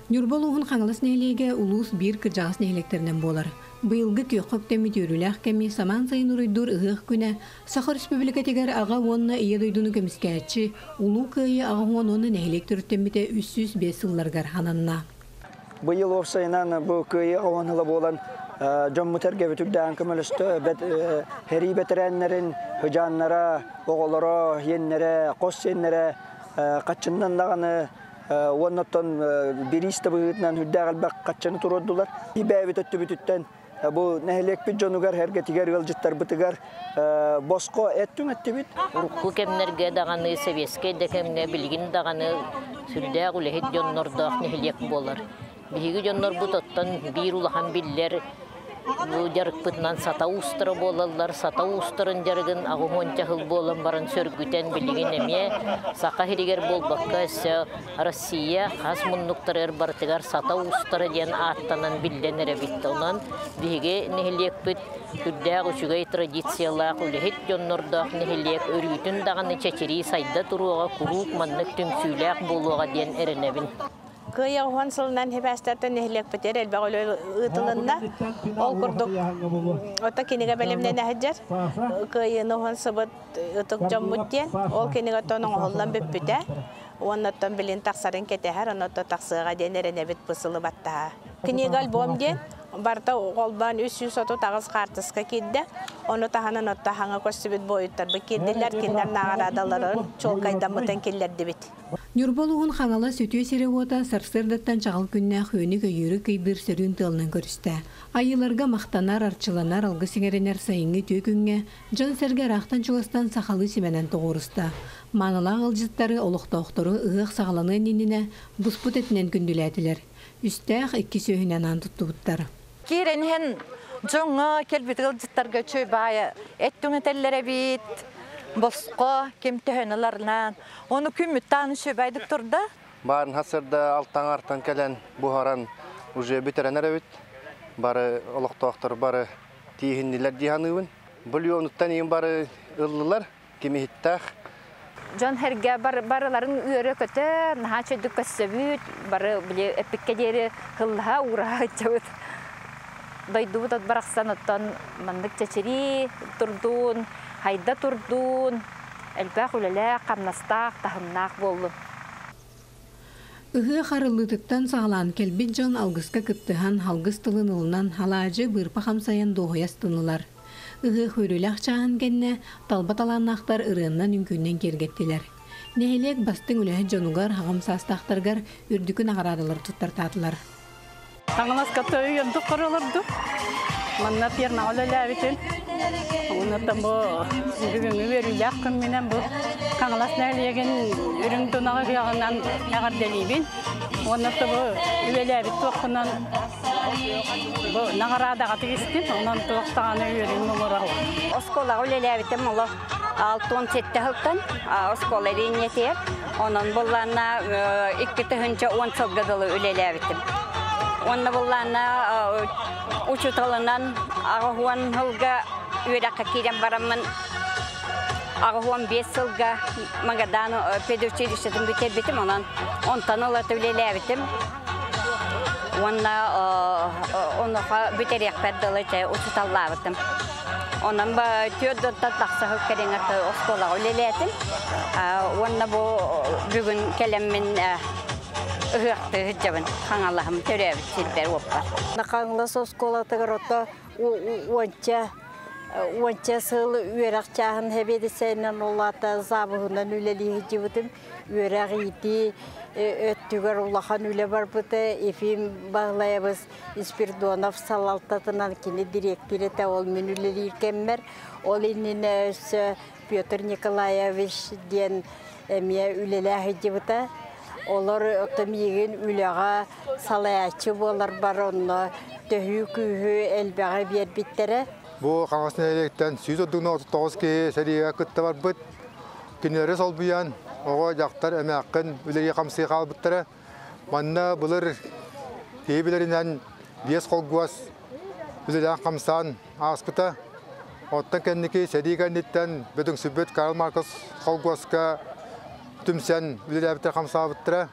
Ньурба улууһун Хаҥалас нэһилиэгэ улуус биир кырдьаҕас нэһилиэктэринэн буолар. Быйылгы күөххэ үктэммит үөрүүлээх кэми самаан сайын уруйдуур ыһыах күнэ Саха Өрөспүүбүлүкэтигэр Аҕа уонна Ийэ дойдуну көмүскээччи Улуу Кыайыы 80 уонна нэһилиэк төрүттэммитэ 305 сылларыгар ананна. Быйыл уопсайынан бу Кыайыы 80 сыла буолан дьоммут эргэбит үрдээн көмөлөстө, сэрии бэтэрээннэрин сыдьааннара, оҕолоро, сиэннэрэ, хос сиэннэрэ хаччыннан даҕаны уонна оттон бириис да быһыытынан үрдээх элбэх хаччыны туруордулар. Бэйэбит өттүбүтүттэн бу нэһилиэкпит дьонугар, эргэтигэр, ыалдьыттарбытыгар босхо эт түҥэттибит. Урукку кэмнэргэ даҕаны, сэбиэскэй да кэмҥэ, билигин даҕаны сүрдээх үлэһит дьоннордоох нэһилиэк буолар. Биһиги дьоннорбут оттон биир улахан биллэр бу дьарыкпытынан сата уустара буолаллар. Сата уустарын дьарыгын 80 сыл буолан баран сөргүтэн билигин эмиэ Саха сиригэр буолбакка өссө Россия хас муннуктарыгар барытыгар сата уустара диэн ааттанан биллэн эрэбит. Онон биһиги нэһилиэкпит сүрдээх үчүгэй традициялаах үлэһит дьоннордоох нэһилиэк өрүүтүн даҕаны чэчирии сайда туруоҕа, куруук маннык түмсүүлээх буолуоҕа диэн эрэнэбин. Кыайа уһун сылынан хибээстэртэн нэһилиэкпитигэр элбэх үлэ ыытылынна. Ол курдук, ото кинигэ бэлэмнэнэ сылдьар. Кыайыыны уһун сыбыт ытык дьоммут диэн. Ол кинигэ оттон оҥоһуллан бүппүтэ. Уонна оттон билин тахсарын кэтэһэр, онно тахсыаҕа диэн эрэнэбит бу сылы баттаһа. Книга альбом диэн барыта холбоон 338 хаартыска киирдэ. Ону таһынан отто хаҥа көрсүбүт буойуттарбыт киирдилэр, кинилэр наҕараадаларын чуолкайдаммытын киллэрдибит. Ньурба улууһун Хаҥалас үтүө сирэ-уота сарсыардаттан чаҕыл күннээх үөнү-көйүүрү кыйдыыр сөрүүн тыалынан көрүстэ. Айыыларга махтанар, арчыланар, алгыс иҥэринэр сайыҥҥы үтүө күҥҥэ дьон-сэргэ ыраахтан-чугастан сахалыы симэнэн тоҕуоруста. Маанылаах ыалдьыттары, олохтоохтору ыһыах саҕаланыан иннинэ буспут этинэн күндүлээтилэр. Үстээх икки сүөһүнэн аан туттубуттар. Киирэн иһэн дьоҥҥо кэлбит ыалдьыттарга үчүгэй баайа эт түҥэтэллэр эбит, босхо ким төһөнү ыларынан. Ону күммүт тааны үчүгэйдик турда. Баарын хасырда алтан артан кэлэн буһаран уже бүтэрэн эрэбит. Бары олохтоохтор бары тииһиннилэр дии саныыбын. Бульонуттан иин бары ыллылар, ким иһиттээх. Дьон сэргэ барыларын үөрэ-көтө, наһаа үчүгдүк көрсөбүт, бары били эппиккэ диэри һыллаһа уураһа сылдьабыт. Дойдубут от барахсан оттон маннык чэчирии турдун, хайда турдун, элбэх үлэлээх, хамнастаах, таһымнаах буоллун. Ыһыах арыллыытыттан саҕалаан кэлбит дьон алгыска кыттыһан, алгыс тылын ылынан, алаадьы быырпах амсайан дуоһуйа астыннылар. Ыһыах үөрүүлээх чааһын кэннэ талба талааннаахтар ырыаннан үҥкүүнэн киэргэттилэр. Нэһилиэк бастыҥ үлэһит дьонугар, аҕам саастаахтарыгар үрдүкү наҕараадалары туттартаатылар. Хаҥаласка төйүөмдүк королорду. Манна фермаҕа үлэлээбитим. Оннуттан бу бүгүҥҥү үөрүүлээх күммүнэн бу Хаҥалас нэһилиэгин үрүҥ тунаҕы ыһыаҕынан эҕэрдэлиибин. Уонна бу үлэлээбит туохпунан бу наҕараадаҕа тигистим. Онон туох даҕаны үөрүүм муҥура. Оскуолаҕа үлэлээбитим олох 67 сылтан оскуола линиятыгар. Онон буллаанна 2010 сылга дылы үлэлээбитим. Уонна буллаанна учууталынан 80 сылга үөрэххэ киирэн бараммын 85 сылга Магадан педучилищетын бүтэрбитим. Онон онтон ылата үлэлээбитим. Уонна онуоха бүтэриэхпэр дылы учууталлаабытым. Онон түөрт уонтан тахса сыл кэриҥэ оскуолаҕа үлэлээтим. Уонна бу бүгүн кэлэммин ыһыахтыы сылдьабын Хаҥалаһым төрөөбүт сирбэр уоппар. Хаҥалас оскуолатыгар ото уонча уонча сыл үөрэх чааһын сэбиэдиссэйинэн улаата заабыһынан үлэлии сылдьыбытым. Үөрэх иитии өттүгэр улахан үлэ барбыта. Ефим Баһылайабыс Спирдонов салалтатынан кини дириэктир этэ, ол мин үлэлиир кэммэр. Ол иннинэ өссө Петр Николаевич диэн эмиэ үлэлээх сылдьыбыта. Олор ото миигин үлэҕэ салайааччы буоларбар онно төһүү күүһү элбэҕи биэрбиттэрэ. Бу Хаҥас нэһилиэктэн 139 киһи сэриигэ кытта барбыт. Кинилэри солбуйан оҕо, дьахтар, эмээххин үлэлии-хамсыы хаалбыттара. Манна былыр киһи билэринэн биэс холгуос үлэлээн-хамсаан ааспыта. Оттон кэнники сэрии кэнниттэн бөдөҥсүйбүт Карл Маркс холгуоска түмсэн үлэлээбиттэр хамсаабыттара.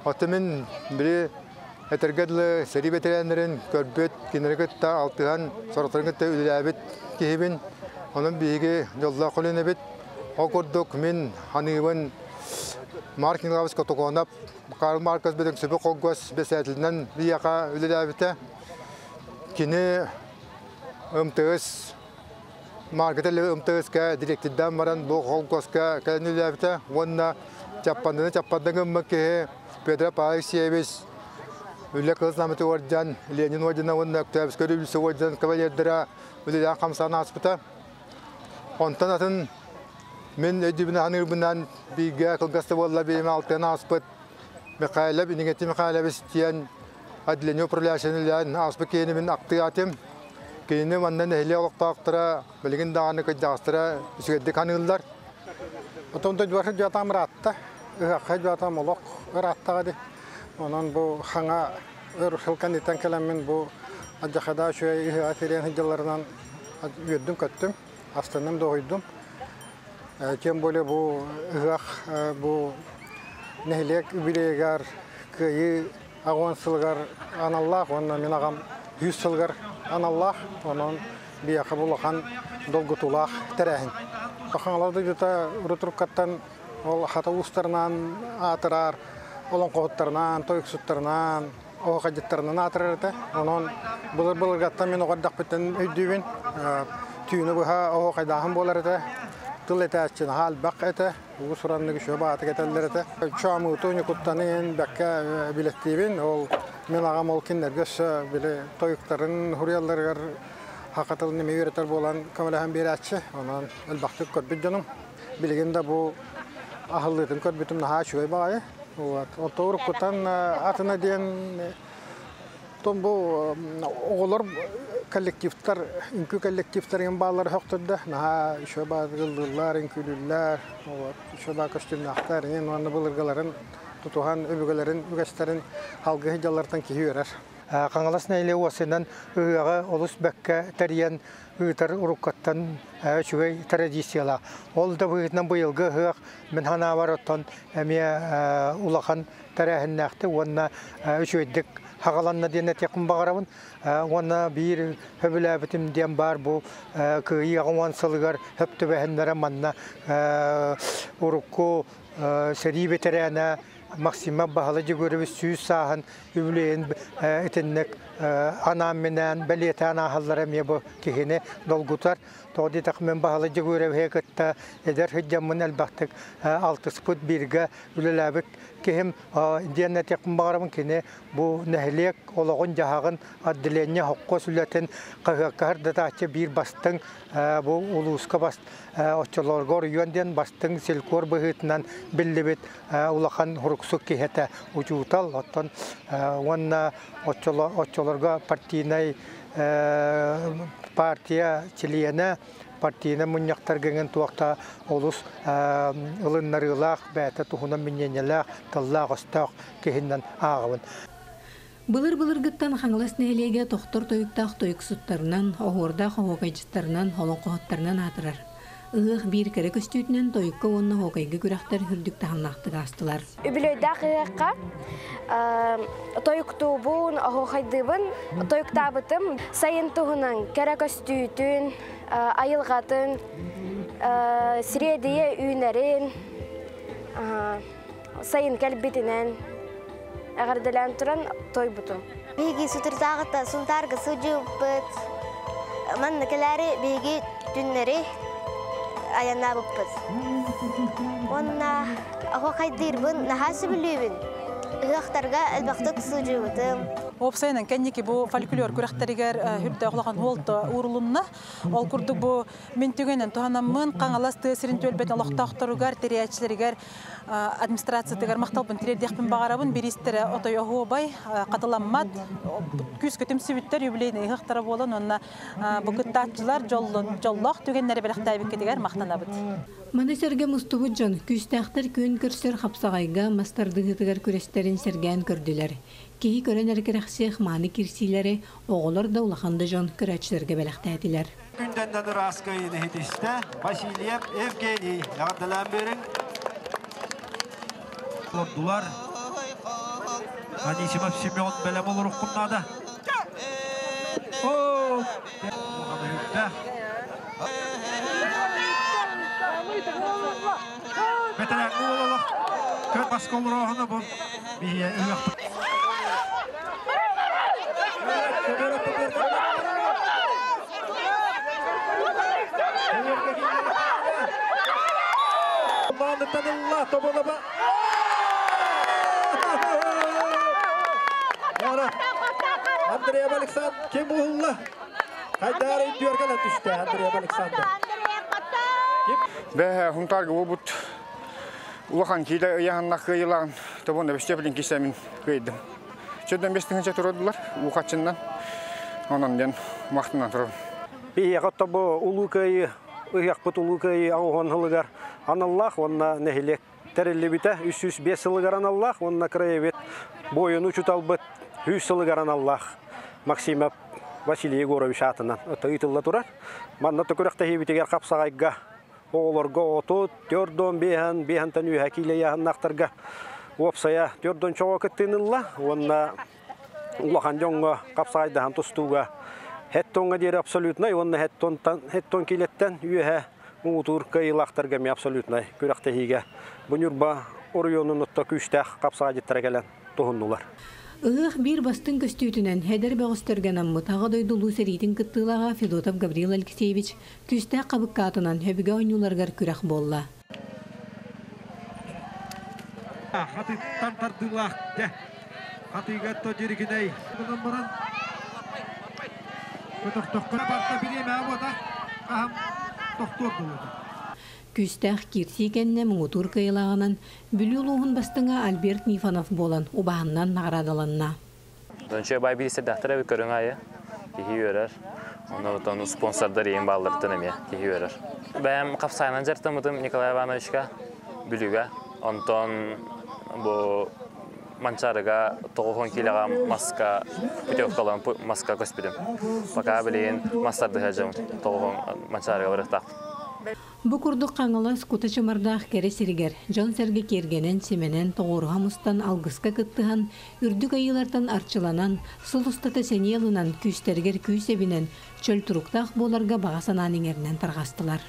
Оттон мин били Этэргэ дылы, сэрии бэтэрээннэрин көрбүт, кинилэри кытта алтыһан, сорохторун кытта үлэлээбит киһибин. Онон биһиги дьоллоох көлүөнэбит. Ол курдук мин ханыыбын Марк Николаевич Котоконов, Карл Маркс бөдөҥсүбү холкуос бэсээтилинэн биһиэхэ үлэлээбитэ. Кини МТС Маркет МТС-ка директордаан баран бу холкуоска кэлэн үлэлээбитэ уонна Чаппандыны Чаппанда гыммыт киһи Петр Алексеевич Үлэ Кыһыл Знамята уордьан, Ленин уордьана уонна Өктөөбүскэй революция уордьан кавалердара үлэлээн хамсаан ааспыта. Онтон атын мин өйдүүбүн аныырбынан бииргэ кылгас да буолла биэм алтыан ааспыт Михайлов Иннокентий Михайлович диэн отделение управляющайын үлэлээн ааспыт киһини мин актыатым. Кинини манна нэһилиэк олохтоохторо билигин даҕаны кырдьаҕастара үчүгэйдик аныыллар. Отон дойдубар дьуотаам ыраатта, ыһыахха дьуотаам олох ырааттаҕа дии. Онон бу хаҥа өр сыл кэнниттэн кэлэммин бу алдьархайдаах үчүгэй ыһыаҕа тириэн сылдьалларынан үөрдүм-көттүм, астынным, дуоһуйдум. Тем более бу ыһыах бу нэһилиэк үбүлүөйүгэр Кыайыы аҕыс сылыгар аналлаах уонна мин аҕам 100 сылыгар аналлаах. Онон биһиэхэ бу улахан долгутуулаах тэрээһин. Хаҥалас дойдута урут-уруккаттан ол хата уустарынан аатырар, олоҥхоһуттарынан, тойуксуттарынан, оһуохайдьыттарынан аатырар этэ. Онон былыр-былыргаттан мин оҕо эрдэхпиттэн өйдүүбүн. Түүнү быһа оһуохайдааһын буолар этэ. Тыл этээччи наһаа элбэх этэ. Уус-ураннык үчүгэй баҕатык этэллэр этэ. Чоомууту Ньукуттаны бэккэ билэттиибин. Ол мин аҕам ол кинилэргэ өссө били тойуктарын суруйалларыгар саха тылын эмиэ үөрэтэр буолан көмөлөһөн биэрээччи. Онон элбэхтик көрбүт дьонум. Билигин да бу аһыллыытын көрбүтүм наһаа үчүгэй баҕайы. Вот. Оттон уруккуттан атына диэн Оттон бу оҕолор коллективтар, үҥкүү коллективтарын бааллара сөхтөрдө. Наһаа үчүгэй бааллар, үҥкүүлүүллэр, вот, үчүгэй баа көстүүмнээхтэр, иҥин уонна былыргыларын тутуһан, өбүгэлэрин үгэстэрин алгыһы дьаллартан киһи үөрэр. Хаҥалас нэһилиэк уопсайынан ыһыаҕы олус бэккэ тэрийэн ыытар уруккаттан үчүгэй традициялаах. Ол да быһыытынан быйылгы ыһыах мин санаабар оттон эмиэ улахан тэрээһиннээхтик уонна үчүгэйдик хагаланна диэн этиэхпин баҕарабын. Уонна биир сөбүлээбитим диэн баар бу Кыайыы 80 сылыгар хөп түбэһиннэрэ манна урукку сэрии бэтэрээнэ Максимов Баһылай Дьөгүөрэбис 100 сааһын үбүлүөйүн итинник анаан-минээн бэлиэтээн ааһаллара эмиэ бу киһини долгутар. Тоҕо диэтэххэ мин Баһылай Дьөгүөрэбиһи кытта эдэр сылдьаммын элбэхтик алтыспыт, бииргэ үлэлээбит киһим диэн этиэхпин баҕарабын. Кини бу нэһилиэк олоҕун-дьаһаҕын, отделение холкуос үлэтин хаһыакка сырдатааччы биир бастыҥ бу улууска бас оччолорго оройуон диэн бастыҥ селькор быһыытынан биллибит улахан уруксук киһи этэ учуутал оттон уонна оччолорго партийнай партия чилиэнэ партийнай мунньахтарга иҥин туохта олус ылыннарыылаах бэйэтэ туһунан мнениелээх тыллаах-өстөөх киһинэн ааҕабын. Былыр-былыргыттан Хаҥалас нэһилиэгэ тохтор тойуктаах тойуксуттарынан, оһуордаах оһуокайдьыттарынан, олоҥхоһуттарынан аатырар. Ыһыах биир кэрэ көстүүтүнэн тойукка уонна оһуокайга күрэхтэр үрдүк таһымнаахтык аастылар. Үбүлүөйдээх ыһыахха тойуктуубун, оһуохайдыыбын, тойуктаабытым. Сайын туһунан кэрэ көстүүтүн, айылҕатын, сириэдийэ үүнэрин, сайын кэлбитинэн эҕэрдэлээн туран тойбутум. Биһиги Сутуртааҕыта Сунтаарга сылдьыбыппыт. Манна кэлээри биһиги түннэри айаннаабыппыт. Уонна оһуохайдыырбын наһаа сөбүлүүбүн. Ыһыахтарга элбэхтик сылдьыбытым. Уопсайынан кэнники бу фольклор күрэхтэригэр үрдээх улахан хуолта уурулунна. Ол курдук бу мин түгэнэн туһанаммын Хаҥалас тыа сирин түөлбэтин олохтоохторугар, тэрийээччилэригэр администрациятыгар махталбын тириэрдиэхпин баҕарабын. Бириистэрэ отой оһуобай, хатыламмат, күүскэ түмсүбүттэр юбилейный ыһыахтара буолан уонна бу кыттааччылар дьоллоох түгэннэри бэлэхтээбиккитигэр махтанабыт. Маны сэргэ мустубут дьон күүстээхтэр күөн көрсөр хапсаҕайга мас тардыһыытыгар күрэстэрин сэргээн көрдүлэр. Киһи көрөн эрэ кэрэхсиэх мааны кирсиилэри оҕолор да улахан да дьон көрөөччүлэргэ бэлэхтээтилэр. Күндэннэн ырааскайын иһитистэ Васильев Евгений эҕэрдэлээн биэриҥ. Олордулар. Анисимов Семен бэлэм олорук надо. О! Бэтэрээн уололох көр баска олороохуна бу биһиэ ыахпыт. Маанытанылла тоболоба. Андреев Александр ким уһулла? Хайдаар өйдүөргэн түстэ Андреев Александр. Бэһэ хунтарга буолбут улахан киилэ ыйаһанна кыайылаан тобон бестеплин кисэмин кыйдым. Чөдөн бестиңче турдулар уухачыннан. Онон ден мактынан турам. Биһиэхэ тобу улуу кыайы ыһыахпыт улуу кыайы аҕуһун сылыгар аналлаах уонна нэһилиэк тэриллибитэ 305 сылыгар аналлаах уонна краевед буойуну учуталбыт 100 сылыгар аналлаах Максимов Василий Егорович аатынан ыытылла турар. Манна төкүрэхтэһиибитигэр хапсаҕайга оҕолорго отут, төрдон биэһэн, биэһэнтэн үөһэ киилэйээһиннахтарга уопсайа төрдон чоҕо кыттыынылла уонна улахан дьоҥҥо хапсаҕайдаһан тустууга хеттоҥҥа диэри абсолютнай уонна хеттон киилэттэн үөһэ муҥутуур кыайыылаахтарга эмиэ абсолютнай күрэхтэһиигэ бу Ньурба оройуонун отто күүстээх хапсаҕайдьыттара кэлэн туһуннулар. Ыһыах биир бастыҥ көстүүтүнэн эдэр бөҕөстөргө анаммыт Аҕа дойду Улуу сэриитин кыттыылааҕа Федотов Гаврил Алексеевич күүстээх хабыккаатынан өбүгэ оонньууларыгар күрэх буолла. Хатыттан тардыылаах дьэ. Хатыыга то диригинэй. Гынан баран көтөхтөххө барта бириэмэ буота. Аһам тохтуор дылыта. Күүстээх киирсии кэннэ муҥутуур кыайылааҕынан Бүлүү улууһун бастыҥа Альберт Нифонов буолан убаһаннан наҕараадаланна. Дончо бай биир сэрдэхтэр эбит көрүҥ аайы киһи үөрэр. Онно отон спонсордар иин баалларыттан эмиэ киһи үөрэр. Бэйэм хапсаайынан дьарыктаммытым Николай Ивановичка Бүлүүгэ. Онтон бу Манчаарыга 90 киилэҕэ маска путевкалаан маска көспүтүм. Пока билигин мас тардыһа дьон 90 Манчаарыга барыахтаахпын. Бу курдук Хаҥалас кута чымардаах кэрэ сиригэр дьон-сэргэ киэргэнэн, симэнэн, тоҕуоруһа мустан алгыска кыттыһан, үрдүк айыылартан арчыланан, сыл устата сэниэ ылынан, күүстэригэр күүс эбинэн, чөл туруктаах буоларга баҕа санаан иҥэринэн тарҕастылар.